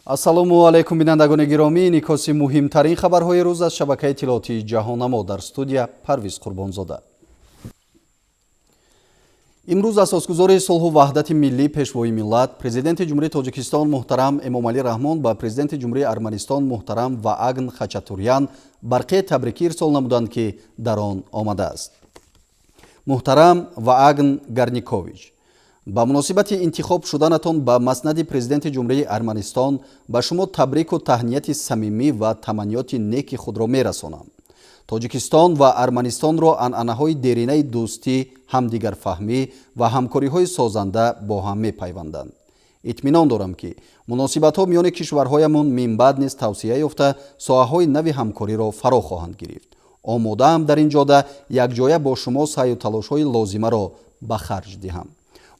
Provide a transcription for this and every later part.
Ассалому алайкум, бинандагони гиромӣ. Инъикоси муҳимтарин хабарҳои рӯз аз шабакаи иттилоотии Ҷаҳоннамо, дар студия Парвиз Қурбонзода. Имрӯз асосгузори сулҳу ваҳдати миллӣ, Пешвои миллат, Президенти Ҷумҳурии Тоҷикистон муҳтарам Эмомалӣ Раҳмон ба Президенти Ҷумҳурии Арманистон муҳтарам Ваагн Хачатурян барқияи табрикӣ ирсол намуданд, ки дар он омадааст: Муҳтарам Ваагн Гарникович, ба муносибати интихоб шуданатон ба маснади Президенти Ҷумҳурии Арманистон ба шумо табрику таҳнияти самимӣ ва таманниёти неки худро мерасонам. Тоҷикистон ва Арманистонро анъанаҳои деринаи дӯстӣ, ҳамдигарфаҳмӣ ва ҳамкориҳои созанда бо ҳам мепайванданд. Итминон дорам, ки муносибатҳо миёни кишварҳоямон минбаъд низ тавсеа ёфта, соҳаҳои нави ҳамкориро фаро хоҳанд гирифт. Омодаам дар ин ҷода якҷоя бо шумо саъю талошҳои лозимаро ба харҷ диҳам.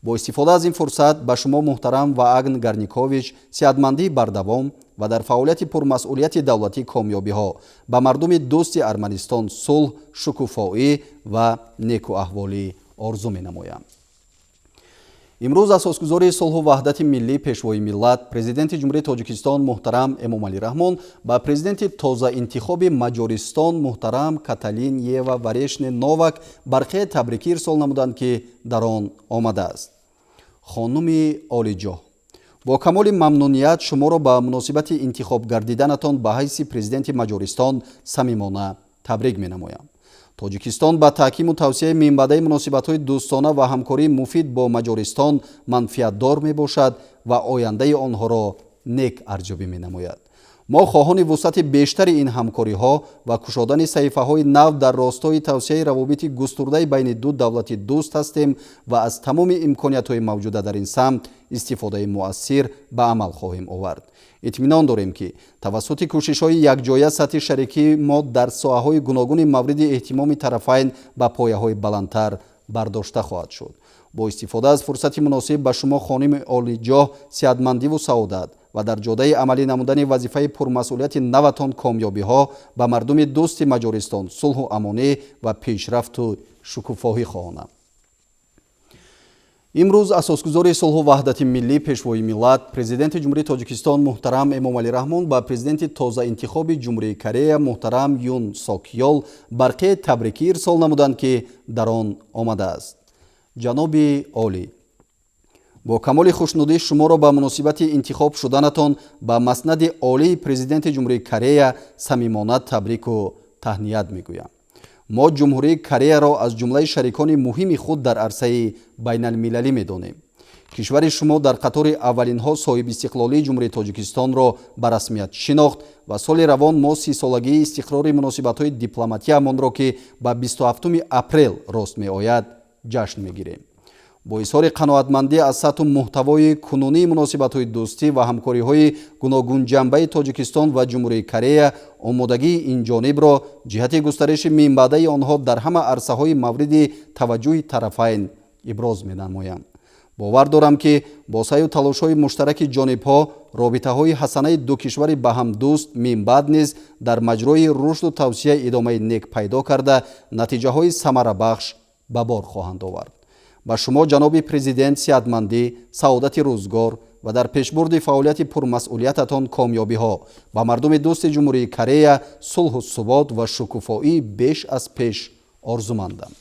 Бо истифода аз ин фурсат ба шумо, муҳтарам Ваагн Гарникович, сиҳатмандии бардавом ва дар фаъолияти пурмасъулияти давлатӣ комёбиҳо, ба мардуми дӯсти Арманистон сулҳ, шукуфоӣ ва некуаҳволӣ орзу менамоям. Имрӯз асосгузори сулҳу ваҳдати миллӣ, Пешвои миллат, Президенти Ҷумҳурии Тоҷикистон муҳтарам Эмомалӣ Раҳмон ба президенти тозаинтихоби Маҷористон муҳтарам Каталин Ева Варешне Новак барқияи табрикӣ ирсол намуданд, ки дар он омадааст: Хонуми олиҷоҳ, бо камоли мамнуният шуморо ба муносибати интихоб гардиданатон ба ҳайси президенти Маҷористон самимона табрик менамоям. Тоҷикистон ба таҳкиму тавсеаи минбаъдаи муносибатҳои дӯстона ва ҳамкории муфид бо Маҷористон манфиатдор мебошад ва ояндаи онҳоро нек арзёбӣ менамояд. Мо хоҳони вусъати бештари ин ҳамкориҳо ва кушодани саҳифаҳои нав дар ростои тавсеаи равобити густурдаи байни ду давлати дӯст ҳастем ва аз тамоми имкониятҳои мавҷуда дар ин самт истифодаи муассир ба амал хоҳем овард. Итминон дорем, ки тавассути кӯшишҳои якҷоя сатҳи шарикии мо дар соҳаҳои гуногуни мавриди эҳтимоми тарафайн ба пояҳои баландтар бардошта хоҳад шуд. Бо истифода аз фурсати муносиб ба шумо, хоними олиҷоҳ, сиҳатмандиву саодат ва дар ҷодаи амалӣ намудани вазифаи пурмасъулияти наватон комёбиҳо, ба мардуми дӯсти Маҷористон сулҳу амонӣ ва пешрафту шукуфоҳӣ хоҳонам. Имрӯз асосгузори сулҳу ваҳдати миллӣ, Пешвои миллат, Президенти Ҷумҳурии Тоҷикистон муҳтарам Эмомалӣ Раҳмон ба президенти тозаинтихоби Ҷумҳурии Корея муҳтарам Юн Сокёл барқияи табрикӣ ирсол намуданд, ки дар он омадааст: Ҷаноби олӣ, бо камоли хушнудӣ шуморо ба муносибати интихоб шуданатон ба маснади олии Президенти Ҷумҳурии Корея самимона табрику таҳният мегӯям. Мо Ҷумҳурии Кореяро аз ҷумлаи шарикони муҳими худ дар арсаи байналмилалӣ медонем. Кишвари шумо дар қатори аввалинҳо соҳибистиқлолии Ҷумҳурии Тоҷикистонро ба расмият шинохт ва соли равон мо 30-солагии истиқрори муносибатҳои дипломатиямонро, ки ба 27 апрел рост меояд, ҷашн мегирем. Бо изҳори қаноатмандӣ аз сатҳу муҳтавои кунунии муносибатҳои дӯстӣ ва ҳамкориҳои гуногунҷанбаи Тоҷикистон ва Ҷумҳурии Корея омодагии инҷонибро ҷиҳати густариши минбаъдаи онҳо дар ҳама арсаҳои мавриди таваҷҷӯҳи тарафайн иброз менамоям. Бовар дорам, ки бо саъю талошҳои муштараки ҷонибҳо робитаҳои ҳасанаи ду кишвари ба ҳам дӯст минбаъд низ дар маҷрои рушду тавсеа идомаи нек пайдо карда, натиҷаҳои самарабахш ба бор хоҳанд овард. Ба шумо, ҷаноби президент, сиҳатмандӣ, саодати рӯзгор ва дар пешбурди фаъолияти пурмасъулиятатон комёбиҳо, ба мардуми дӯсти Ҷумҳурии Корея сулҳу субот ва шукуфоии беш аз пеш орзумандам.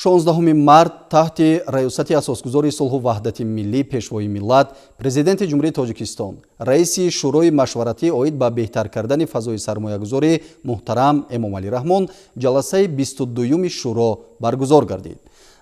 16 март таҳти раёсати асосгузори сулҳу ваҳдати миллӣ, Пешвои миллат, Президенти Ҷумҳурии Тоҷикистон, раиси Шӯрои машваратӣ оид ба беҳтар кардани фазои сармоягузорӣ муҳтарам Эмомалӣ Раҳмон ҷаласаи 22-юми шӯро баргузор гардид.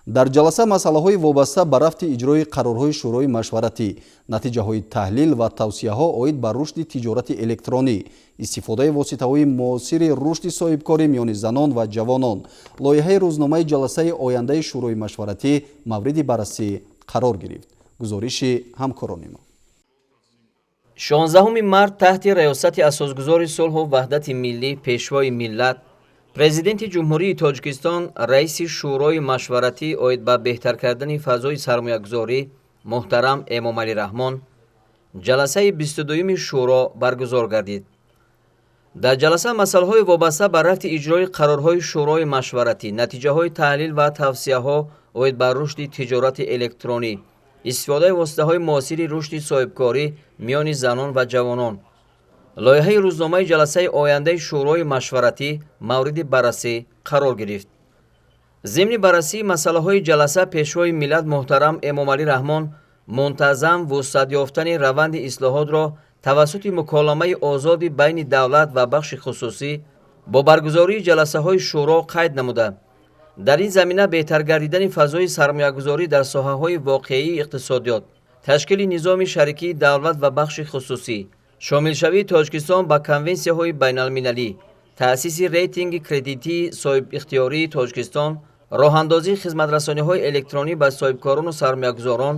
Дар ҷаласа масъалаҳои вобаста ба рафти иҷрои қарорҳои Шӯрои машваратӣ, натиҷаҳои таҳлил ва тавсияҳо оид ба рушди тиҷорати электронӣ, истифодаи воситаҳои муосири рушди соҳибкорӣ миёни занон ва ҷавонон, лоиҳаи рӯзномаи ҷаласаи ояндаи Шӯрои машваратӣ мавриди баррасӣ қарор гирифт. Гузориши ҳамкорони мо. 16 март таҳти раёсати асосгузори сулҳу ваҳдати миллӣ, Пешвои миллат, Президенти Ҷумҳурии Тоҷикистон, раиси Шӯрои машваратӣ оид ба беҳтар кардани фазои сармоягузорӣ муҳтарам Эмомалӣ Раҳмон ҷаласаи 22-юми шӯро баргузор гардид. Дар ҷаласа масъалаҳои вобаста ба рафти иҷрои қарорҳои Шӯрои машваратӣ, натиҷаҳои таҳлил ва тавсияҳо оид ба рушди тиҷорати электронӣ. Истифодаи воситаҳои муосири рушди соҳибкорӣ миёни занон ва ҷавонон. Лоиҳаи рӯзномаи ҷаласаи ояндаи Шӯрои машваратӣ мавриди баррасӣ қарор гирифт. Зимни баррасии масъалаҳои ҷаласа Пешвои миллат муҳтарам Эмомалӣ Раҳмон мунтазам вусъат ёфтани раванди ислоҳотро тавассути муколамаи озоди байни давлат ва бахши хусусӣ бо баргузории ҷаласаҳои шӯро қайд намуда, дар ин замина беҳтар гардидани фазои сармоягузорӣ дар соҳаҳои воқеии иқтисодиёт, ташкили низоми шарикии давлат ва бахши хусусӣ, шомилшавии Тоҷикистон ба конвенсияҳои байналмилалӣ, таъсиси рейтинги кредитии соҳибихтиёрии Тоҷикистон, роҳандозии хизматрасониҳои электронӣ ба соҳибкорону сармоягузорон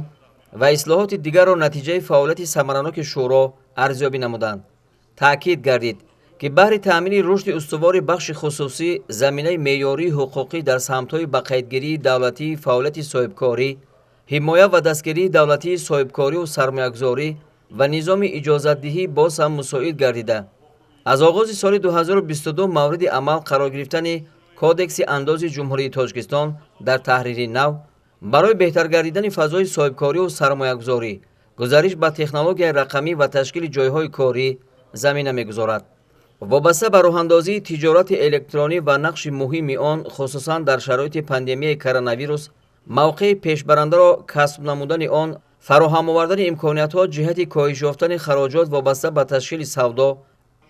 ва ислоҳоти дигарро натиҷаи фаъолияти самараноки шӯро арзёбӣ намуданд. Таъкид гардид, ки баҳри таъмини рушди устувори бахши хусусӣ заминаи меъёрии ҳуқуқӣ дар самтҳои ба қайдгирии давлатии фаъолияти соҳибкорӣ, ҳимоя ва дастгирии давлатии соҳибкорию сармоягузорӣ ва низоми иҷозатдиҳӣ боз ҳам мусоид гардида, аз оғози соли 2022 мавриди амал қарор гирифтани Кодекси андози Ҷумҳурии Тоҷикистон дар таҳрири нав барои беҳтар гардидани фазои соҳибкорию сармоягузорӣ, гузариш ба технологияи рақамӣ ва ташкили ҷойҳои корӣ замина мегузорад. Вобаста ба роҳандозии тиҷорати электронӣ ва нақши муҳими он, хусусан дар шароити пандемияи коронавирус, мавқеи пешбарандаро касб намудани он, фароҳам овардани имкониятҳо ҷиҳати коҳиш ёфтани хароҷот вобаста ба ташкили савдо,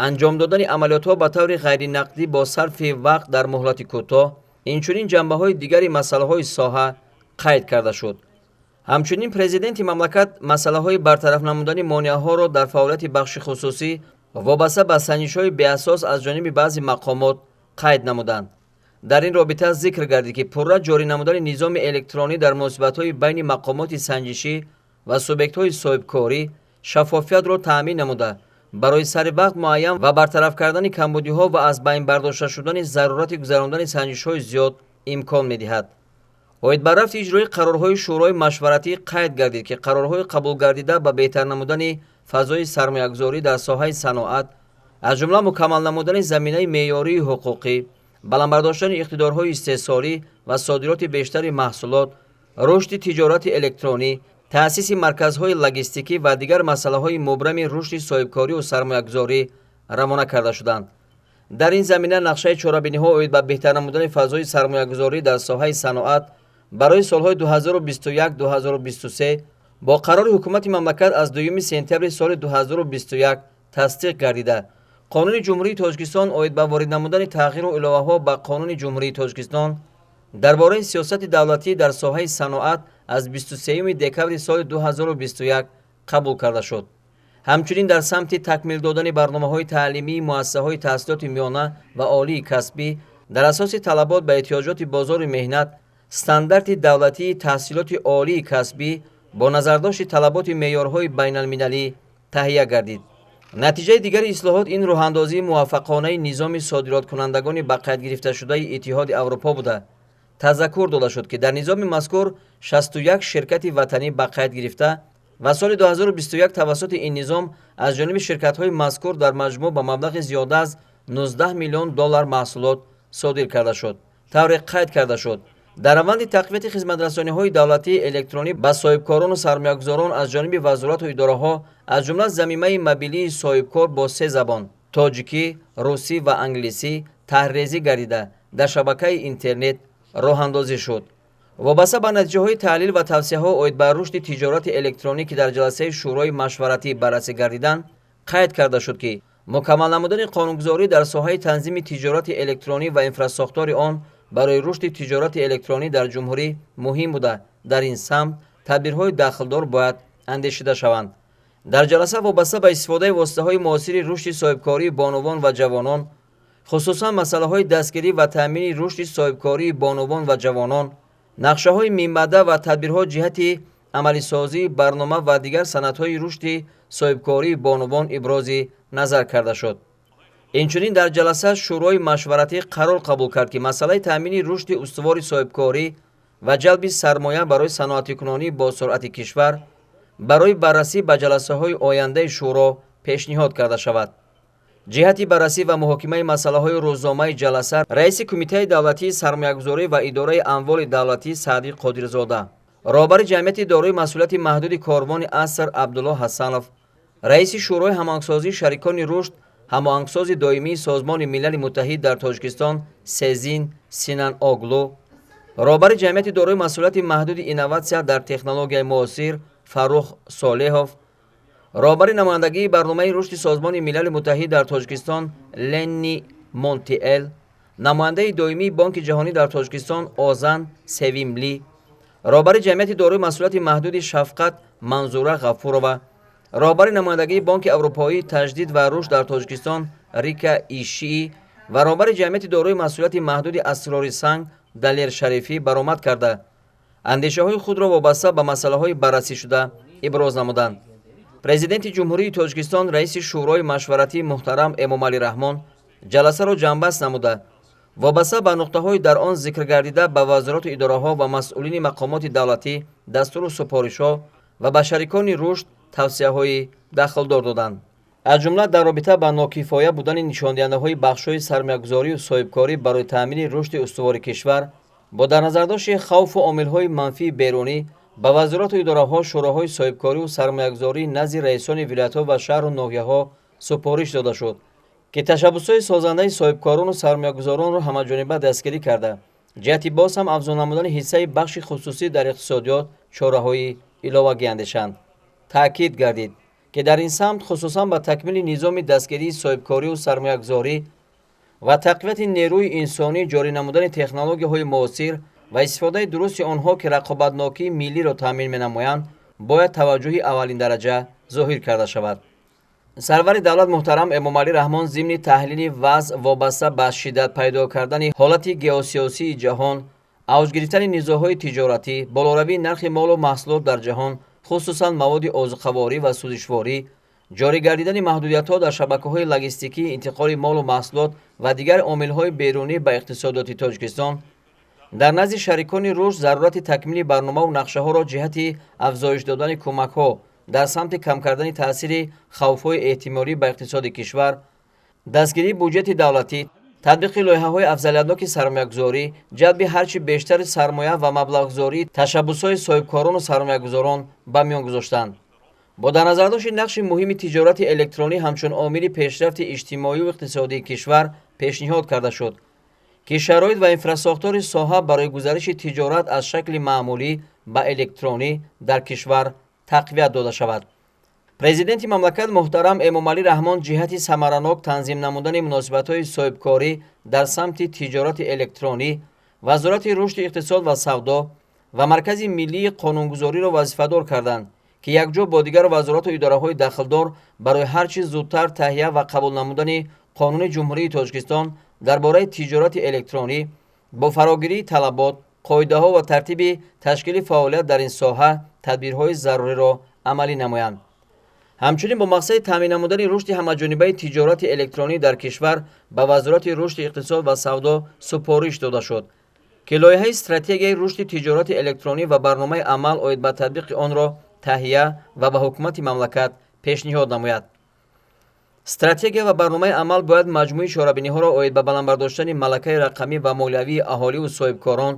анҷом додани амалиётҳо ба таври ғайринақдӣ бо сарфи вақт дар муҳлати кӯтоҳ, инчунин ҷанбаҳои дигари масъалаҳои соҳа қайд карда шуд. Ҳамчунин президенти мамлакат масъалаҳои бартараф намудани монеаҳоро дар фаъолияти бахши хусусӣ вобаста ба санҷишҳои беасос аз ҷониби баъзе мақомот қайд намуданд. Дар ин робита зикр гардид, ки пурра ҷорӣ намудани низоми электронӣ дар муносибатҳои байни мақомоти санҷишӣ ва субъектҳои соҳибкорӣ шаффофиятро таъмин намуда, барои сари вақт муайян ва бартараф кардани камбудиҳо ва аз байн бардошта шудани зарурати гузарондани санҷишҳои зиёд имкон медиҳад. Оид ба рафти иҷрои қарорҳои Шӯрои машваратӣ қайд гардид, ки қарорҳои қабулгардида ба беҳтар намудани фазои сармоягузорӣ дар соҳаи саноат, аз ҷумла мукаммал намудани заминаи меъёрии ҳуқуқӣ, баланд бардоштани иқтидорҳои истеҳсолӣ ва содироти бештари маҳсулот, рушди тиҷорати электронӣ, таъсиси марказҳои логистикӣ ва дигар масъалаҳои мубрами рушди соҳибкорию сармоягузорӣ равона карда шуданд. Дар ин замина нақшаи чорабиниҳо оид ба беҳтар намудани фазои сармоягузорӣ дар соҳаи саноат барои солҳои 2021-2023 бо қарори ҳукумати мамлакат аз 2 сентябри соли 2021 тасдиқ гардида, Қонуни Ҷумҳурии Тоҷикистон оид ба ворид намудани тағйиру иловаҳо ба Қонуни Ҷумҳурии Тоҷикистон дар бораи сиёсати давлатӣ дар соҳаи саноат аз 23 декабри соли 2021 қабул карда шуд. Ҳамчунин дар самти такмил додани барномаҳои таълимии муассисаҳои таҳсилоти миёна ва олии касбӣ дар асоси талабот ба эҳтиёҷоти бозори меҳнат, стандарти давлатии таҳсилоти олии касбӣ бо назардошти талаботи меъёрҳои байналмилалӣ таҳия гардид. Натиҷаи дигари ислоҳот ин роҳандозии муваффақонаи низоми содироткунандагони ба қайд гирифташудаи Иттиҳоди Аврупо буда, тазаккур дода шуд, ки дар низоми мазкур 61 ширкати ватанӣ ба қайд гирифта ва соли 2021 тавассути ин низом аз ҷониби ширкатҳои мазкур дар маҷмӯъ ба маблағи зиёда аз 19 миллион доллар маҳсулот содир карда шуд. Тавре қайд карда шуд, дар раванди тақвияти хизматрасониҳои давлатии электронӣ ба соҳибкорону сармоягузорон аз ҷониби вазорату идораҳо, аз ҷумла замимаи мобилии соҳибкор бо се забон тоҷикӣ, русӣ ва англисӣ таҳриррезӣ гардида, дар шабакаи интернет роҳандозӣ шуд. Вобаста ба натиҷаҳои таҳлил ва тавсияҳо оид ба рушди тиҷорати электронӣ, ки дар ҷаласаи Шӯрои машваратӣ баррасӣ гардиданд, қайд карда шуд, ки мукаммал намудани қонунгузорӣ дар соҳаи танзими тиҷорати электронӣ ва инфрасохтори он барои рушди тиҷорати электронӣ дар ҷумҳурӣ муҳим буда, дар ин самт тадбирҳои дахлдор бояд андешида шаванд. Дар ҷаласа вобаста ба истифодаи воситаҳои муосири рушди соҳибкории бонувон ва ҷавонон, хусусан масъалаҳои дастгирӣ ва таъмини рушди соҳибкории бонувон ва ҷавонон, нақшаҳои минбаъда ва тадбирҳо ҷиҳати амалисозии барнома ва дигар санадҳои рушди соҳибкории бонувон ибрози назар карда шуд. Инчунин дар ҷаласа Шӯрои машваратӣ қарор қабул кард, ки масъалаи таъмини рушди устувори соҳибкорӣ ва ҷалби сармоя барои саноатикунонӣ бо суръати кишвар барои баррасӣ ба ҷаласаҳои ояндаи шӯро пешниҳод карда шавад. Ҷиҳати баррасӣ ва муҳокимаи масъалаҳои рӯзномаи ҷаласа раиси Кумитаи давлатии сармоягузорӣ ва идораи амволи давлатӣ Саъдӣ Қодирзода, Роҳбари ҷамъияти дорои масъулияти маҳдуди Корвони аср Абдулло Ҳасанов, раиси Шӯрои ҳамоҳангсозии шарикони рушд, ҳамоҳангсози доимии Созмони Милали Муттаҳид дар Тоҷикистон Сезин Синан Оглу, роҳбари ҷамъияти дорои масъулияти маҳдуди Инноватсия дар технологияи муосир Фаррух Солеҳов, роҳбари намояндагии барномаи рушди Созмони Милали Муттаҳид дар Тоҷикистон Ленни Монтиэл, намояндаи доимии Бонки Ҷаҳонӣ дар Тоҷикистон Озан Севимли, роҳбари ҷамъияти дорои масъулияти маҳдуди Шафқат Манзура Ғафурова, роҳбари намояндагии Бонки Аврупоии таҷдид ва рушд дар Тоҷикистон Рика Ишии ва роҳбари ҷамъияти дорои масъулияти маҳдуди Асрори санг Далер Шарифӣ баромад карда, андешаҳои худро вобаста ба масъалаҳои баррасӣшуда иброз намуданд. Президенти Ҷумҳурии Тоҷикистон, раиси Шӯрои машваратӣ муҳтарам Эмомалӣ Раҳмон ҷаласаро ҷамъбаст намуда, вобаста ба нуқтаҳои дар он зикр гардида ба вазорату идораҳо ва масъулини мақомоти давлатӣ дастуру супоришҳо ва ба шарикони рушд тавсияҳои дахлдор доданд. Аз ҷумла дар робита ба нокифоя будани нишондиҳандаҳои бахшҳои сармоягузорию соҳибкорӣ барои таъмини рушди устувори кишвар бо дар назардошти хавфу омилҳои манфии берунӣ ба вазорату идораҳо, шӯроҳои соҳибкорию сармоягузорӣ назди раисони вилоятҳо ва шаҳру ноҳияҳо супориш дода шуд, ки ташаббусҳои созандаи соҳибкорону сармоягузоронро ҳамаҷониба дастгирӣ карда, ҷиҳати боз ҳам афзун намудани ҳиссаи бахши хусусӣ дар иқтисодиёт чораҳои иловагӣ андешанд. Таъкид гардид, ки дар ин самт хусусан ба такмили низоми дастгирии соҳибкорию сармоягузорӣ ва тақвияти нерӯи инсонӣ, ҷорӣ намудани технологияҳои муосир ва истифодаи дурусти онҳо, ки рақобатнокии миллиро таъмин менамоянд, бояд таваҷҷӯҳи аввалиндараҷа зоҳир карда шавад. Сарвари давлат муҳтарам Эмомалӣ Раҳмон зимни таҳлили вазъ вобаста ба шиддат пайдо кардани ҳолати геосиёсии ҷаҳон, авҷ гирифтани низоъҳои тиҷоратӣ, болоравии нархи молу маҳсулот дар ҷаҳон, хусусан маводи озуқаворӣ ва сӯзишворӣ, ҷорӣ гардидани маҳдудиятҳо дар шабакаҳои логистикии интиқоли молу маҳсулот ва дигар омилҳои берунӣ ба иқтисодиёти Тоҷикистон, дар назди шарикони рушд зарурати такмили барномаву нақшаҳоро ҷиҳати афзоиш додани кӯмакҳо дар самти кам кардани таъсири хавфҳои эҳтимолӣ ба иқтисоди кишвар, дастгирии буҷети давлатӣ, татбиқи лоиҳаҳои афзалиятноки сармоягузорӣ, ҷалби ҳарчи бештари сармоя ва маблағгузории ташаббусҳои соҳибкорону сармоягузорон ба миён гузоштанд. Бо дар назардошти нақши муҳими тиҷорати электронӣ ҳамчун омили пешрафти иҷтимоию иқтисодии кишвар пешниҳод карда шуд, ки шароит ва инфрасохтори соҳа барои гузариши тиҷорат аз шакли маъмулӣ ба электронӣ дар кишвар тақвият дода шавад. Президенти мамлакат муҳтарам Эмомалӣ Раҳмон ҷиҳати самаранок танзим намудани муносибатҳои соҳибкорӣ дар самти тиҷорати электронӣ Вазорати рушди иқтисод ва савдо ва Маркази миллии қонунгузориро вазифадор карданд, ки якҷо бо дигар вазорату идораҳои дахлдор барои ҳар чиз зудтар таҳия ва қабул намудани Қонуни Ҷумҳурии Тоҷикистон дар бораи тиҷорати электронӣ бо фарогирии талабот, қоидаҳо ва тартиби ташкили фаъолият дар ин соҳа тадбирҳои заруриро амалӣ намоянд. Ҳамчунин бо мақсади таъмин намудани рушди ҳамаҷонибаи тиҷорати электронӣ дар кишвар ба Вазорати рушди иқтисод ва савдо супориш дода шуд, ки лоиҳаи стратегияи рушди тиҷорати электронӣ ва барномаи амал оид ба татбиқи онро таҳия ва ба ҳукумати мамлакат пешниҳод намояд. Стратегия ва барномаи амал бояд маҷмӯи чорабиниҳоро оид ба баланд бардоштани малакаи рақамӣ ва молиявии аҳоливу соҳибкорон,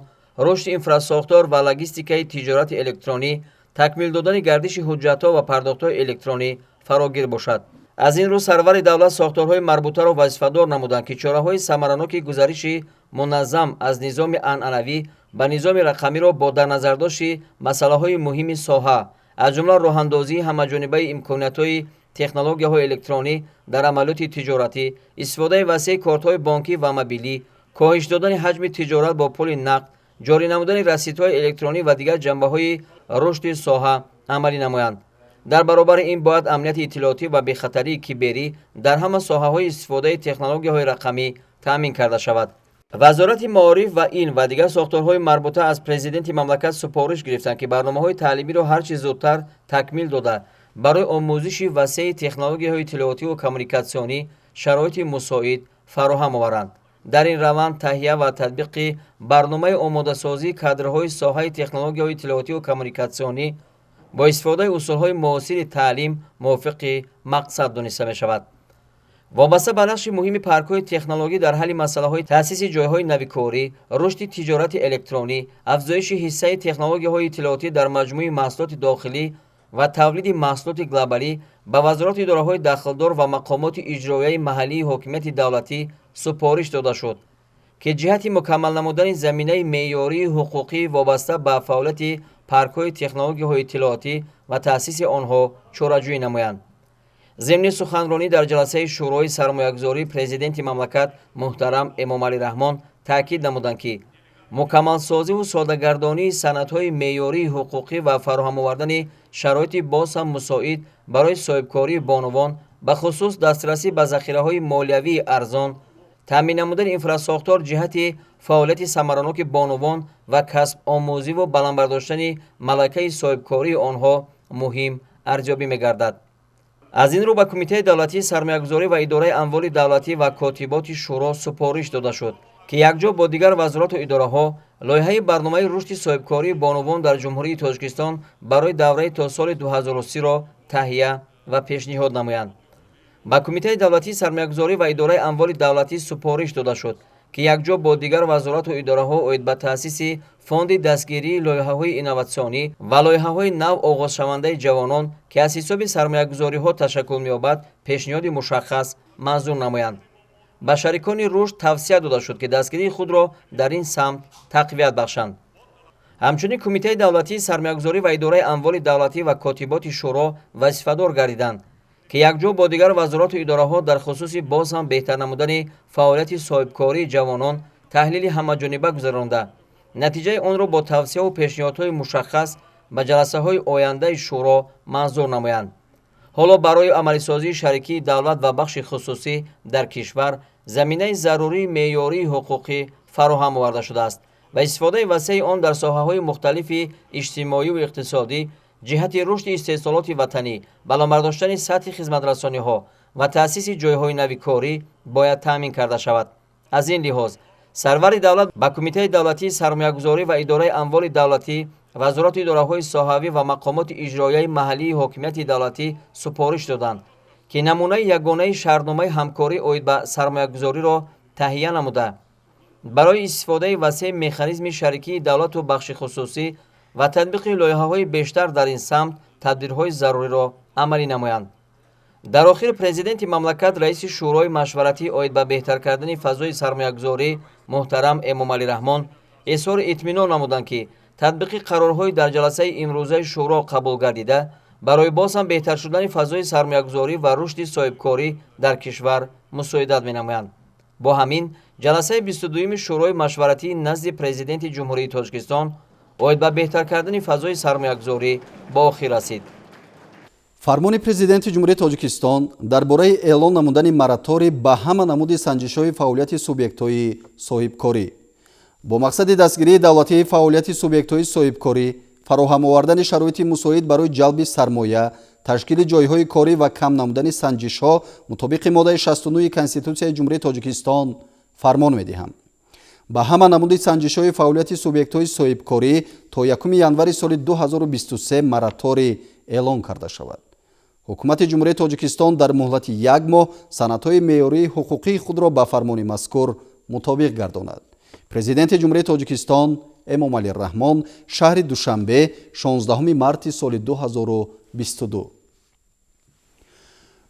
рушди инфрасохтор ва логистикаи тиҷорати электронӣ, такмил додани гардиши ҳуҷҷатҳо ва пардохтҳои электронӣ фарогир бошад. Аз ин рӯ сарвари давлат сохторҳои марбутаро вазифадор намуданд, ки чораҳои самараноки гузариши муназзам аз низоми анъанавӣ ба низоми рақамиро бо дар назардошти масъалаҳои муҳими соҳа, аз ҷумла роҳандозии ҳамаҷонибаи имкониятҳои технологияҳои электронӣ дар амалиёти тиҷоратӣ, истифодаи васеи кортҳои бонкӣ ва мобилӣ, коҳиш додани ҳаҷми тиҷорат бо пули нақд, ҷорӣ намудани расидҳои электронӣ ва дигар ҷанбаҳои рушди соҳа амалӣ намоянд. Дар баробари ин бояд амнияти иттилоотӣ ва бехатарии киберӣ дар ҳама соҳаҳои истифодаи технологияҳои рақамӣ таъмин карда шавад. Вазорати маориф ва илм ва дигар сохторҳои марбута аз президенти мамлакат супориш гирифтанд, ки барномаҳои таълимиро ҳар чӣ зудтар такмил дода, барои омӯзиши васеи технологияҳои иттилоотиву коммуникатсионӣ шароити мусоид фароҳам оваранд. Дар ин раванд таҳия ва татбиқи барномаи омодасозии кадрҳои соҳаи технологияҳои иттилоотиву коммуникатсионӣ бо истифодаи усулҳои муосири таълим мувофиқи мақсад дониста мешавад. Вобаста ба нақши муҳими паркҳои технологӣ дар ҳалли масъалаҳои таъсиси ҷойҳои нави корӣ, рушди тиҷорати электронӣ, афзоиши ҳиссаи технологияҳои иттилоотӣ дар маҷмӯи маҳсулоти дохилӣ ва тавлиди маҳсулоти глобалӣ ба вазорату идораҳои дахлдор ва мақомоти иҷроияи маҳаллии ҳокимияти давлатӣ супориш дода шуд, ки ҷиҳати мукаммал намудани заминаи меъёрии ҳуқуқӣ вобаста ба фаъолияти паркҳои технологияҳои иттилоотӣ ва таъсиси онҳо чораҷӯӣ намоянд. Зимни суханронӣ дар ҷаласаи Шӯрои сармоягузорӣ Президенти мамлакат муҳтарам Эмомалӣ Раҳмон таъкид намуданд, ки мукаммалсозиву содагардонии санадҳои меъёрии ҳуқуқӣ ва фароҳам овардани шароити боз ҳам мусоид барои соҳибкории бонувон, бахусус дастрасӣ ба захираҳои молиявии арзон, таъмин намудани инфрасохтор ҷиҳати фаъолияти самараноки бонувон ва касбомӯзиву баланд бардоштани малакаи соҳибкории онҳо муҳим арзёбӣ мегардад. Аз ин рӯ ба Кумитаи давлатии сармоягузорӣ ва идораи амволи давлатӣ ва котиботи шӯро супориш дода шуд, ки якҷо бо дигар вазорату идораҳо лоиҳаи барномаи рушди соҳибкории бонувон дар Ҷумҳурии Тоҷикистон барои давраи то соли 2030-ро таҳия ва пешниҳод намоянд. Ба Кумитаи давлатии сармоягузорӣ ва идораи амволи давлатӣ супориш дода шуд, ки якҷо бо дигар вазорату идораҳо оид ба таъсиси фонди дастгирии лоиҳаҳои инноватсионӣ ва лоиҳаҳои нав оғозшавандаи ҷавонон, ки аз ҳисоби сармоягузориҳо ташаккул меёбад, пешниҳоди мушаххас манзур намоянд. Ба шарикони рушд тавсия дода шуд, ки дастгирии худро дар ин самт тақвият бахшанд. Ҳамчунин Кумитаи давлатии сармоягузорӣ ва идораи амволи давлатӣ ва котиботи шӯро вазифадор гардиданд, ки якҷо бо дигар вазорату идораҳо дар хусуси боз ҳам беҳтар намудани фаъолияти соҳибкории ҷавонон таҳлили ҳамаҷониба гузаронда, натиҷаи онро бо тавсияву пешниҳодҳои мушаххас ба ҷаласаҳои ояндаи шӯро манзур намоянд. Ҳоло барои амалисозии шарикии давлат ва бахши хусусӣ дар кишвар заминаи зарурии меъёрии ҳуқуқӣ фароҳам оварда шудааст ва истифодаи васеи он дар соҳаҳои мухталифи иҷтимоию иқтисодӣ ҷиҳати рушди истеҳсолоти ватанӣ, баланд бардоштани сатҳи хизматрасониҳо ва таъсиси ҷойҳои нави корӣ бояд таъмин карда шавад. Аз ин лиҳоз сарвари давлат ба Кумитаи давлатии сармоягузорӣ ва идораи амволи давлатӣ, вазорату идораҳои соҳавӣ ва мақомоти иҷроияи маҳаллии ҳокимияти давлатӣ супориш доданд, ки намунаи ягонаи шартномаи ҳамкорӣ оид ба сармоягузориро таҳия намуда, барои истифодаи васеи механизми шарикии давлату бахши хусусӣ ва татбиқи лоиҳаҳои бештар дар ин самт тадбирҳои заруриро амалӣ намоянд. Дар охир Президенти мамлакат, раиси Шӯрои машваратӣ оид ба беҳтар кардани фазои сармоягузорӣ муҳтарам Эмомалӣ Раҳмон изҳори итминон намуданд, ки татбиқи қарорҳои дар ҷаласаи имрӯзаи шӯро қабул гардида барои боз ҳам беҳтар шудани фазои сармоягузорӣ ва рушди соҳибкорӣ дар кишвар мусоидат менамоянд. Бо ҳамин ҷаласаи 22-юми Шӯрои машваратии назди Президенти Ҷумҳурии Тоҷикистон оид ба беҳтар кардани фазои сармоягузорӣ ба охир расид. Фармони Президенти Ҷумҳурии Тоҷикистон дар бораи эълон намудани мораторий ба ҳама намуди санҷишҳои фаъолияти субъектҳои соҳибкорӣ. Бо мақсади дастгирии давлатии фаъолияти субъектҳои соҳибкорӣ, фароҳам овардани шароити мусоид барои ҷалби сармоя, ташкили ҷойҳои корӣ ва кам намудани санҷишҳо мутобиқи моддаи 69 Конститутсияи Ҷумҳурии Тоҷикистон фармон медиҳам. Ба ҳама намуди санҷишҳои фаъолияти субъектҳои соҳибкорӣ то 1 январи соли 2023 мораторий эълон карда шавад. Ҳукумати Ҷумҳурии Тоҷикистон дар муҳлати як моҳ санадҳои меъёрии ҳуқуқии худро ба фармони мазкур мутобиқ гардонад. Президенти Ҷумҳурии Тоҷикистон Эмомалӣ Раҳмон, шаҳри Душанбе, 16 марти соли 2022.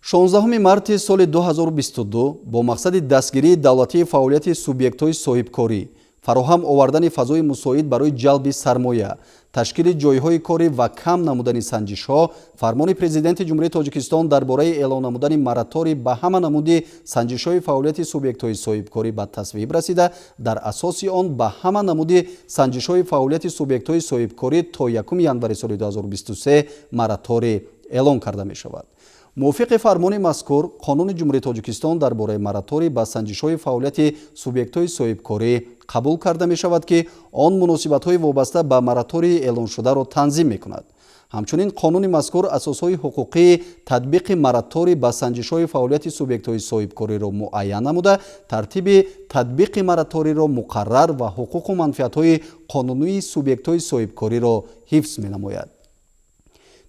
16 марти соли 2022 бо мақсади дастгирии давлатии фаъолияти субъектҳои соҳибкорӣ, фароҳам овардани фазои мусоид барои ҷалби сармоя, ташкили ҷойҳои корӣ ва кам намудани санҷишҳо, фармони Президенти Ҷумҳурии Тоҷикистон дар бораи эълон намудани мораторий ба ҳама намуди санҷишҳои фаъолияти субъектҳои соҳибкорӣ ба тасвиб расида, дар асоси он ба ҳама намуди санҷишҳои фаъолияти субъектҳои соҳибкорӣ то 1 январи соли 2023 мораторий эълон карда мешавад. Мувофиқи фармони мазкур, Қонуни Ҷумҳурии Тоҷикистон дар бораи мораторий ба санҷишҳои фаъолияти субъектҳои соҳибкорӣ қабул карда мешавад, ки он муносибатҳои вобаста ба моратории эълоншударо танзим мекунад. Ҳамчунин қонуни мазкур асосҳои ҳуқуқии татбиқи мораторий ба санҷишҳои фаъолияти субъектҳои соҳибкориро муайян намуда, тартиби татбиқи мораторийро муқаррар ва ҳуқуқу манфиатҳои қонунии субъектҳои соҳибкориро ҳифз менамояд.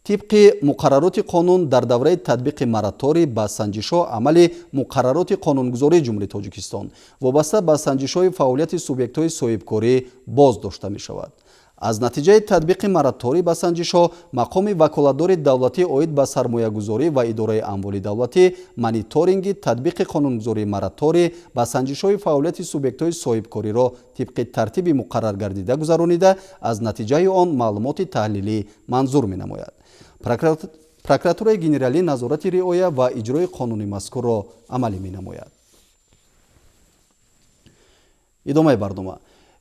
Тибқи муқаррароти қонун дар давраи татбиқи мораторий ба санҷишҳо амали муқаррароти қонунгузории Ҷумҳурии Тоҷикистон вобаста ба санҷишҳои фаъолияти субъектҳои соҳибкорӣ боз дошта мешавад. Аз натиҷаи татбиқи мораторий ба санҷишҳо мақоми ваколатдори давлатӣ оид ба сармоягузорӣ ва идораи амволи давлатӣ мониторинги татбиқи қонунгузории мораторий ба санҷишҳои фаъолияти субъектҳои соҳибкориро тибқи тартиби муқарраргардида гузаронида, аз натиҷаи он маълумоти таҳлилӣ манзур менамояд. Прокуратураи генералӣ назорати риоя ва иҷрои қонуни мазкурро амалӣ менамояд. Идомаи барнома.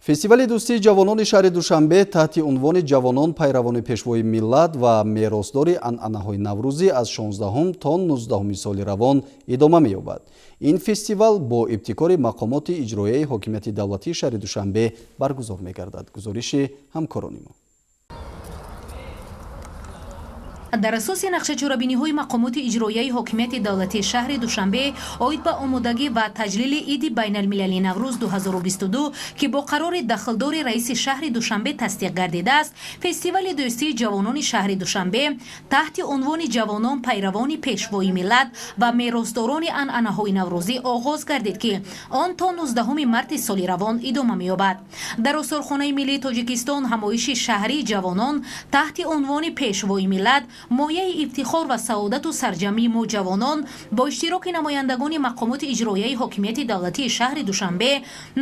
Фестивали дӯстии ҷавонони шаҳри Душанбе таҳти унвони «Ҷавонон пайравони пешвои миллат ва меросдори анъанаҳои наврӯзӣ» аз 16 то 19 соли равон идома меёбад. Ин фестивал бо ибтикори мақомоти иҷроияи ҳокимияти давлатии шаҳри Душанбе баргузор мегардад. Гузориши ҳамкорони мо. Дар асоси нақшачорабиниҳои мақомоти иҷроияи ҳокимияти давлатии шаҳри Душанбе оид ба омодагӣ ва таҷлили иди байналмилалии Наврӯз 2022, ки бо қарори дахлдори раиси шаҳри Душанбе тасдиқ гардидааст, фестивали дӯстии ҷавонони шаҳри Душанбе таҳти унвони «Ҷавонон пайравони пешвои миллат ва меросдорони анъанаҳои наврӯзӣ» оғоз гардид, ки он то 19 марти соли равон идома меёбад. Дар осорхонаи миллии Тоҷикистон ҳамоиши шаҳрии ҷавонон таҳти унвони «Пешвои миллат мояи ифтихор ва саодату сарҷамъии мо ҷавонон» бо иштироки намояндагони мақомоти иҷроияи ҳокимияти давлатии шаҳри Душанбе,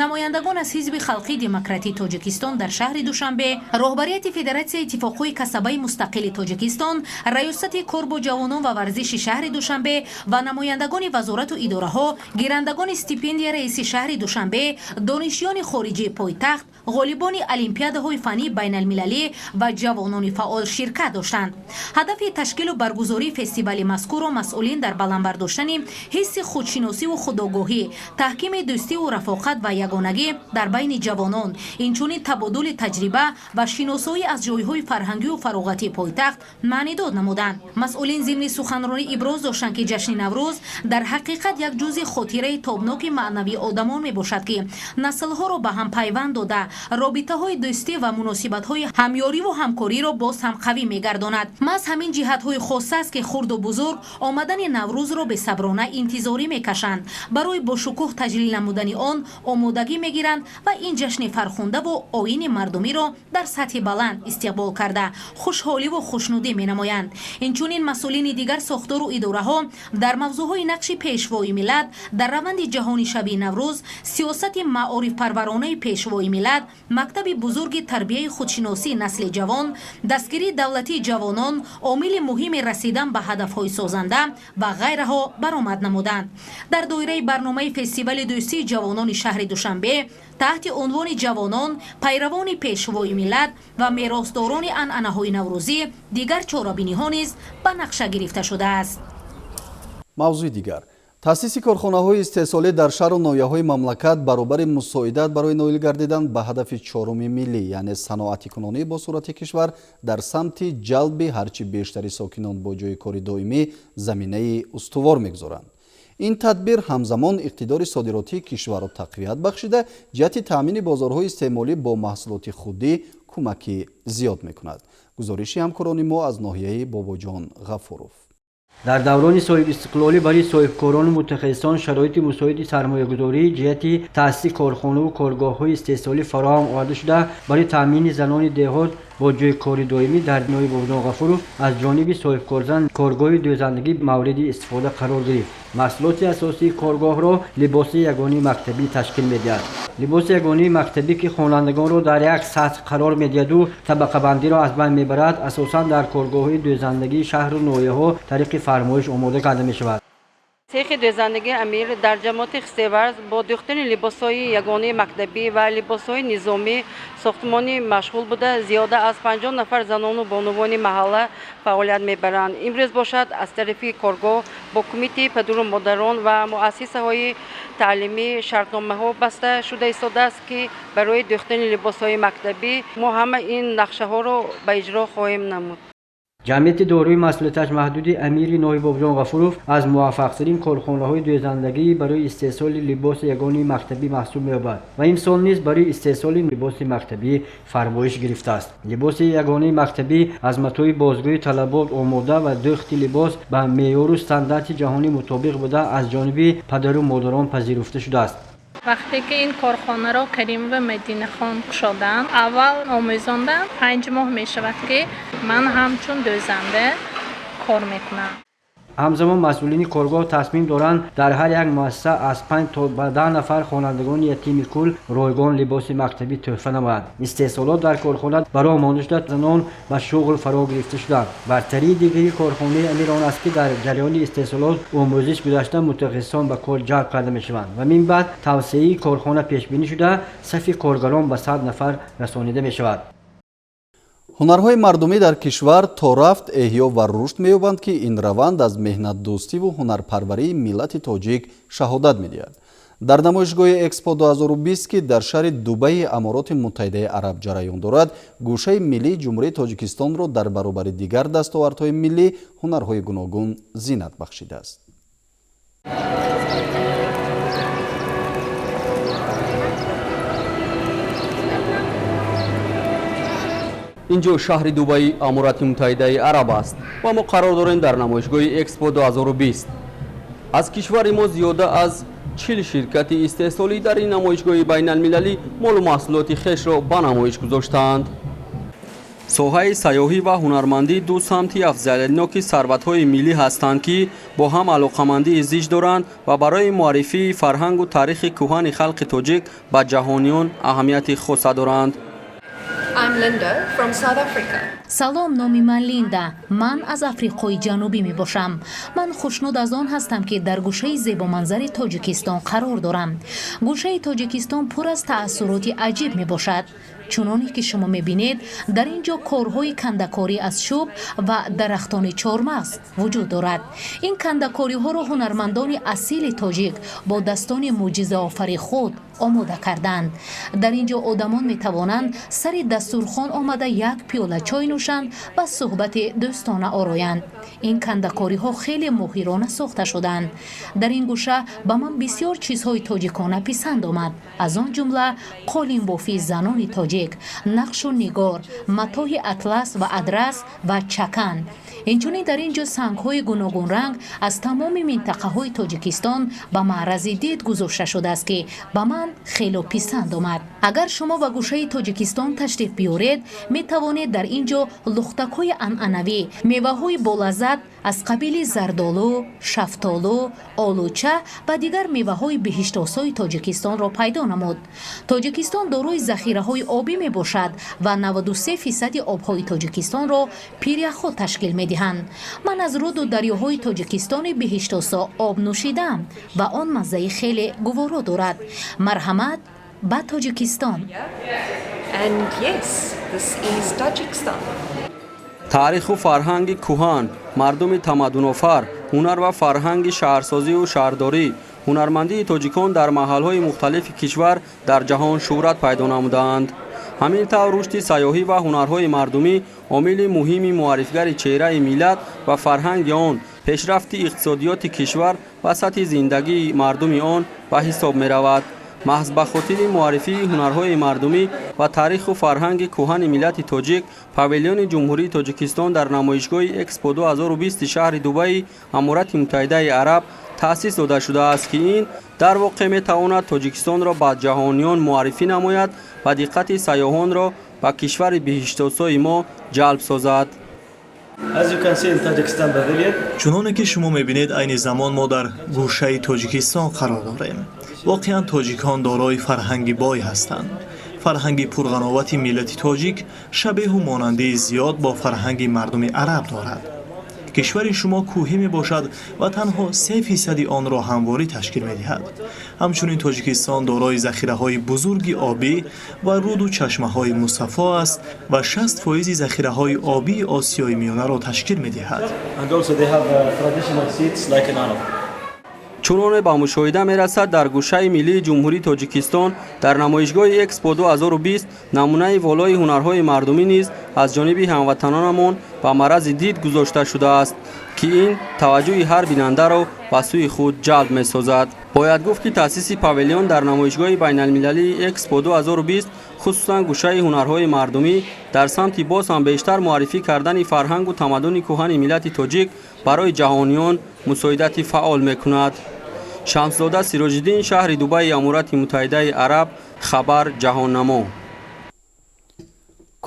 намояндагон аз Ҳизби халқии демократии Тоҷикистон дар шаҳри Душанбе, роҳбарияти Федератсияи иттифоқҳои касабаи мустақили Тоҷикистон, раёсати кор бо ҷавонон ва варзиши шаҳри Душанбе ва намояндагони вазорату идораҳо, гирандагони стипендия раиси шаҳри Душанбе, донишҷӯёни хориҷии пойтахт, ғолибони олимпиадаҳои фаннии байналмилалӣ ва ҷавонони фаъол ширкат доштанд. Ҳадафи ташкилу баргузории фестивали мазкурро масъулин дар баланд бардоштани ҳисси худшиносиву худогоҳӣ, таҳкими дӯстиву рафоқат ва ягонагӣ дар байни ҷавонон, инчунин табодули таҷриба ва шиносоӣ аз ҷойҳои фарҳангию фароғатии пойтахт маънидод намуданд. Масъулин зимни суханронӣ иброз доштанд, ки ҷашни Наврӯз дар ҳақиқат як ҷузъи хотираи тобноки маънавии одамон мебошад, ки наслҳоро ба ҳам пайванд дода, робитаҳои дӯстӣ ва муносибатҳои ҳамёриву ҳамкориро боз ҳам қавӣ мегардонад. Маҳз ҳамин ҷиҳатҳои хоса аст, ки хурду бузург омадани Наврӯзро бесаброна интизорӣ мекашанд, барои бошукӯҳ таҷлил намудани он омодагӣ мегиранд ва ин ҷашни фархундаву оини мардумиро дар сатҳи баланд истиқбол карда, хушҳоливу хушнудӣ менамоянд. Инчунин масъулини дигар сохтору идораҳо дар мавзӯъҳои нақши пешвои миллат дар раванди ҷаҳонишавии Наврӯз, сиёсати маорифпарваронаи пешвои миллат, мактаби бузурги тарбияи худшиносии насли ҷавон, дастгирии давлатии ҷавонон, омили муҳими расидан ба ҳадафҳои созанда ва ғайраҳо баромад намуданд. Дар доираи барномаи фестивали дӯстии ҷавонони шаҳри Душанбе таҳти унвони «Ҷавонон пайравони пешвои миллат ва меросдорони анъанаҳои наврӯзӣ» дигар чорабиниҳо низ ба нақша гирифта шудааст. Мавзӯи дигар. Таъсиси корхонаҳои истеҳсолӣ дар шаҳру ноҳияҳои мамлакат баробари мусоидат барои ноил гардидан ба ҳадафи чоруми миллӣ, яъне саноатикунонӣ бо суръати кишвар дар самти ҷалби ҳарчи бештари сокинон бо ҷойи кори доимӣ заминаи устувор мегузоранд. Ин тадбир ҳамзамон иқтидори содиротии кишварро тақвият бахшида, ҷиҳати таъмини бозорҳои истеъмолӣ бо маҳсулоти худӣ кӯмаки зиёд мекунад. Гузориши ҳамкорони мо аз ноҳияи Бобоҷон Ғафуров. Дар даврони соҳибистиқлолӣ барои соҳибкорону мутахассисон шароити мусоиди сармоягузорӣ ҷиҳати таъсиси корхонаву коргоҳҳои истеҳсолӣ фароҳам оварда шуда, барои таъмини занони деҳот бо ҷойи кори доимӣ дар ноҳияи Бобоҷон Ғафуров аз ҷониби соҳибкорзан коргоҳи дӯзандагӣ мавриди истифода қарор гирифт. Маҳсулоти асосии коргоҳро либоси ягонии мактабӣ ташкил медиҳад. Либоси ягонии мактабӣ, ки хонандагонро дар як сатҳ қарор медиҳаду табақабандиро аз байн мебарад, асосан дар коргоҳҳои дӯзандагии шаҳру ноҳияҳо тариқи фармоиш омода карда мешавад. Цехи дӯзандагии Амир дар ҷамоати Хистеварз бо дӯхтани либосҳои ягонии мактабӣ ва либосҳои низомӣ сохтмонӣ машғул буда, зиёда аз 50 нафар занону бонувони маҳалла фаъолият мебаранд. Имрӯз бошад, аз тарафи коргоҳ бо кумитаи падуру модарон ва муассисаҳои таълимӣ шартномаҳо баста шуда истодааст, ки барои дӯхтани либосҳои мактабӣ мо ҳама ин нақшаҳоро ба иҷро хоҳем намуд. Ҷамъияти дорои масъулияташ маҳдуди Амири ноҳияи Бобоҷон Ғафуров аз муваффақтарин корхонаҳои дӯзандагӣ барои истеҳсоли либоси ягони мактабӣ маҳсуб меёбад ва имсол низ барои истеҳсоли либоси мактабӣ фармоиш гирифтааст. Либоси ягонаи мактабӣ аз матои бозгӯи талабот омода ва дӯхти либос ба меъёру стандарти ҷаҳонӣ мутобиқ буда аз ҷониби падару модарон пазируфта шудааст. Вақте ки ин корхонаро Каримова Мадинахон кушоданд, аввал омӯзонданд, 5 моҳ мешавад ки ман ҳамчун дӯзанда кор мекунам. Ҳамзамон масъулини коргоҳ тасмим доранд дар ҳар як муассиса аз 5 то 10 нафар хонандагони ятими кул ройгон либоси мактабӣ тӯҳфа намоянд. Истеҳсолот дар корхона бароҳ монда шуда, занон ба шуғл фаро гирифта шуданд. Бартарии дигари корхонаи Амир он аст, ки дар ҷараёни истеҳсолот омӯзиш гузашта мутахассисон ба кор ҷалб карда мешаванд ва мин баъд тавсеаи корхона пешбинӣ шуда сафи коргарон ба 100 нафар расонида мешавад. Ҳунарҳои мардумӣ дар кишвар то рафт эҳё ва рушд меёбанд, ки ин раванд аз меҳнатдӯстиву ҳунарпарварии миллати тоҷик шаҳодат медиҳад. Дар намоишгоҳи Экспо 2020, ки дар шаҳри Дубайи Амороти Муттаҳидаи Араб ҷараён дорад, гӯшаи миллии Ҷумҳурии Тоҷикистонро дар баробари дигар дастовардҳои миллӣ ҳунарҳои гуногун зинат бахшидааст. Инҷо шаҳри Дубайи Аморати Муттаҳидаи Араб аст ва мо қарор дорем дар намоишгоҳи Экспо 2020. Аз кишвари мо зиёда аз 40 ширкати истеҳсолӣ дар ин намоишгоҳи байналмилалӣ молу маҳсулоти хешро ба намоиш гузоштаанд. Соҳаи сайёҳӣ ва ҳунармандӣ ду самти афзалиятноки сарватҳои миллӣ ҳастанд, ки бо ҳам алоқамандии зич доранд ва барои муаррифии фарҳангу таърихи кӯҳани халқи тоҷик ба ҷаҳониён аҳамияти хоса доранд. I'm Linda from South Africa. Салом, номи ман Линда. Ман аз Африқои Ҷанубӣ мебошам. Ман хушнуд аз он ҳастам, ки дар гӯшаи зебоманзари Тоҷикистон қарор дорам. Гӯшаи Тоҷикистон пур аз таассуроти аҷиб мебошад. Чуноне ки шумо мебинед, дар ин ҷо корҳои кандакорӣ аз чӯб ва дарахтони чормағз вуҷуд дорад. Ин кандакориҳоро ҳунармандони асили тоҷик бо дастони мӯъҷизаофари худ омода карданд. Дар ин ҷо одамон метавонанд сари дастурхон омада як пиёла чой нӯшанд ва суҳбати дӯстона ороянд. Ин кандакориҳо хеле моҳирона сохта шуданд. Дар ин гӯша ба ман бисёр чизҳои тоҷикона писанд омад, аз он ҷумла қолинбофии занони тоҷик, нақшу нигор, матоҳи атлас ва адрас ва чакан. Инчунин дар ин ҷо сангҳои гуногунранг аз тамоми минтақаҳои Тоҷикистон ба маърази дид гузошта шудааст, ки ба ман хело писанд омад. Агар шумо ба гӯшаи Тоҷикистон ташриф биёред, метавонед дар ин ҷо лухтакҳои анъанавӣ, меваҳои болаззат аз қабили зардолу, шафтолу, олуча ва дигар меваҳои биҳиштосои Тоҷикистонро пайдо намуд. Тоҷикистон дорои захираҳои обӣ мебошад ва 93% обҳои Тоҷикистонро пиряхҳо ташкил медиҳанд. Ман аз руду дарёҳои Тоҷикистони биҳиштосо об нӯшидам ва он маззаи хеле гуворо дорад. Марҳамат ба Тоҷикистон. And yes, this is Tajikistan. Таъриху фарҳанги кӯҳан, мардуми тамаддунофар, ҳунар ва фарҳанги шаҳрсозию шаҳрдорӣ, ҳунармандии тоҷикон дар маҳалҳои мухталифи кишвар дар ҷаҳон шӯҳрат пайдо намудаанд. Ҳамин тавр рушди сайёҳӣ ва ҳунарҳои мардумӣ омили муҳими муаррифгари чеҳраи миллат ва фарҳанги он, пешрафти иқтисодиёти кишвар ва сатҳи зиндагии мардуми он ба ҳисоб меравад. Маҳз ба хотири муаррифии ҳунарҳои мардумӣ ва таъриху фарҳанги кӯҳани миллати тоҷик, павилиони Ҷумҳурии Тоҷикистон дар намоишгоҳи Экспо 2020 шаҳри Дубайи Аморати Муттаҳидаи Араб таъсис дода шудааст, ки ин дар воқеъ метавонад Тоҷикистонро ба ҷаҳониён муаррифӣ намояд ва диққати сайёҳонро ба кишвари биҳиштосои мо ҷалб созад. Чуноне ки шумо мебинед, айни замон мо дар гӯшаи Тоҷикистон қарор дорем. Воқеан тоҷикон дорои фарҳанги бой ҳастанд. Фарҳанги пурғановати миллати тоҷик шабеҳу монандии зиёд бо фарҳанги мардуми араб дорад. Кишвари шумо кӯҳӣ мебошад ва танҳо 3% онро ҳамворӣ ташкил медиҳад. Ҳамчунин Тоҷикистон дорои захираҳои бузурги обӣ ва руду чашмаҳои мусаффо аст ва 60% захираҳои обии Осиёи Миёнаро ташкил медиҳад. Чуноне ба мушоҳида мерасад, дар гӯшаи миллии Ҷумҳурии Тоҷикистон дар намоишгоҳи Экспо 2020 намунаи волои ҳунарҳои мардумӣ низ аз ҷониби ҳамватанонамон ба маррази дид гузошта шудааст, ки ин таваҷҷӯҳи ҳар бинандаро ба сӯи худ ҷалб месозад. Бояд гуфт, ки таъсиси павилион дар намоишгоҳи байналмилалии Экспо 2020, хусусан гӯшаи ҳунарҳои мардумӣ, дар самти боз ҳам бештар муаррифӣ кардани фарҳангу тамаддуни кӯҳани миллати тоҷик барои ҷаҳониён мусоидати фаъол мекунад. Шамсзода Сироҷиддин, шаҳри Дубайи Аморати Муттаҳидаи Араб, Хабар, Ҷаҳоннамо.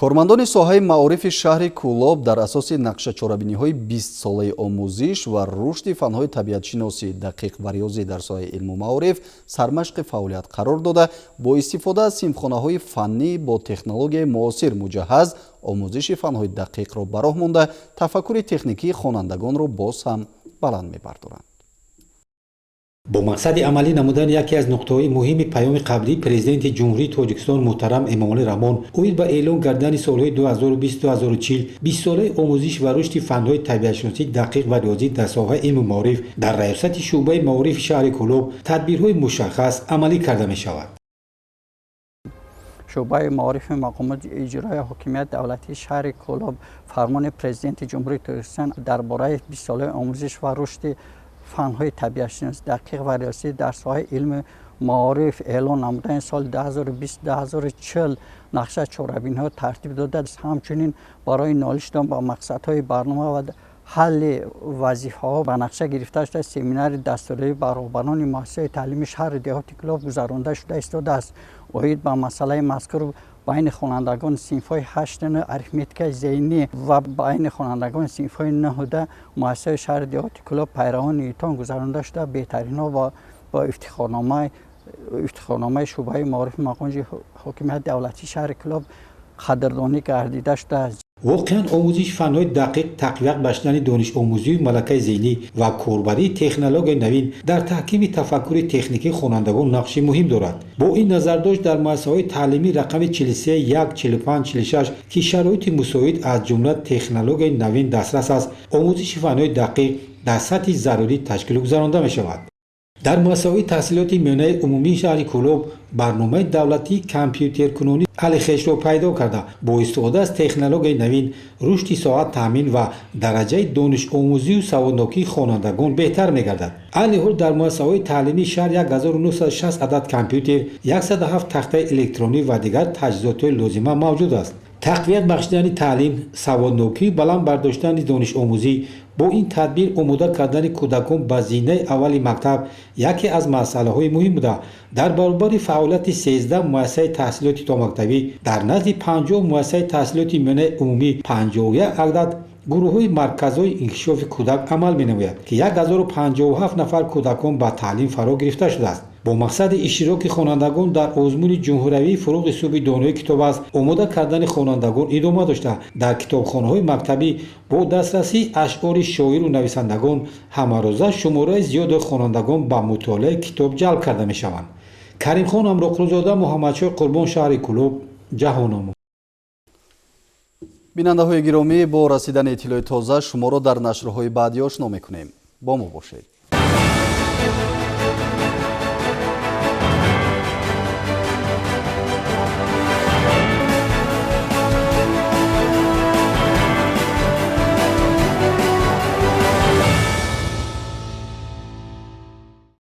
Кормандони соҳаи маорифи шаҳри Кӯлоб дар асоси нақшачорабиниҳои 20-солаи омӯзиш ва рушди фанҳои табиатшиносӣ, дақиқ ва риёзӣ дар соҳаи илму маориф сармашқи фаъолият қарор дода, бо истифода аз синфхонаҳои фаннӣ бо технологияи муосир муҷаҳҳаз омӯзиши фанҳои дақиқро ба роҳ монда, тафаккури техникии хонандагонро боз ҳам баланд мебардоранд. Бо мақсади амалӣ намудани яке аз нуқтаҳои муҳими паёми қаблии Президенти Ҷумҳурии Тоҷикистон муҳтарам Эмомалӣ Раҳмон оид ба эълон гардидани солҳои 2020-2040 бистсолаи омӯзиш ва рушди фанҳои табиатшиносӣ, дақиқ ва риёзӣ дар соҳаи илму маориф, дар раёсати шӯъбаи маорифи шаҳри Кӯлоб тадбирҳои мушаххас амалӣ карда мешавад. Шӯъбаи маорифи мақомоти иҷроияи ҳокимияти давлатии шаҳри Кӯлоб фармони Президенти Ҷумҳурии Тоҷикистон дар бораи бистсолаи омӯзиш ва рушди фанҳои табиатшиносӣ, дақиқ ва риёзӣ дар соҳаи илми маориф эълон намудани соли 2020-2040 нақша чорабиниҳо тартиб додааст. Ҳамчунин барои ноил шудан ба мақсадҳои барнома ва ҳалли вазифаҳо ба нақша гирифта шуда, семинари дастурӣ ба роҳбарони муассисаи таълими шаҳри деҳоти Кӯлоб гузаронда шуда истодааст. Оид ба масъалаи мазкур байни хонандагони синфҳои ҳашту арифметикаи зеҳнӣ ва байни хонандагони синфҳои нӯҳуда муассисаи шаҳри деҳоти Кӯлоб пайравони Ньютон гузаронда шуда, беҳтаринҳо бо ифтихорномаи шӯъбаи маорифи мақомоти ҳокимияти давлатии шаҳри Кӯлоб қадрдонӣ гардида шудааст. Воқеан, омӯзиши фанҳои дақиқ, тақвият бахшидани донишомӯзию малакаи зеҳнӣ ва корбарии технологияи навин дар таҳкими тафаккури техникии хонандагон нақши муҳим дорад. Бо ин назардошт дар муассисаҳои таълимӣ рақами 43, 1, 45, 46, ки шароити мусоид, аз ҷумла технологияи навин дастрас аст, омӯзиши фанҳои дақиқ дар сатҳи зарурӣ ташкилу гузаронда мешавад. Дар муассисаҳои таҳсилоти миёнаи умумии шаҳри Кӯлоб барномаи давлатии компютеркунонӣ ҳалли хешро пайдо карда, бо истифода аз технологияи навин рушди соҳа таъмин ва дараҷаи донишомӯзию саводнокии хонандагон беҳтар мегардад. Айни ҳол дар муассисаҳои таълимии шаҳр 1960 адад компютер, 107 тахтаи электронӣ ва дигар таҷҳизотҳои лозима мавҷуд аст. Тақвият бахшидани таълим, саводнокию баланд бардоштани донишомӯзӣ, бо ин тадбир омода кардани кӯдакон ба зинаи аввали мактаб яке аз масъалаҳои муҳим буда, дар баробари фаъолияти 13 муассисаи таҳсилоти томактабӣ дар назди 50 муассисаи таҳсилоти миёнаи умумӣ 51 адад гурӯҳҳои марказҳои инкишофи кӯдак амал менамояд, ки 1057 нафар кӯдакон ба таълим фаро гирифта шудааст. Бо мақсади иштироки хонандагон дар озмуни ҷумҳуриявии «Фурӯғи субҳи донои китоб аст» омода кардани хонандагон идома дошта, дар китобхонаҳои мактабӣ бо дастрасии ашъори шоиру нависандагон ҳамарӯза шумораи зиёди хонандагон ба мутолиаи китоб ҷалб карда мешаванд. Каримхон Амроқулзода, Муҳаммадшоҳ Қурбон, шаҳри Кӯлоб, Ҷаҳономо. Бинандаҳои гиромӣ, бо расидани иттилои тоза шуморо дар нашрҳои баъдӣ ошно мекунем. Бо мо бошед.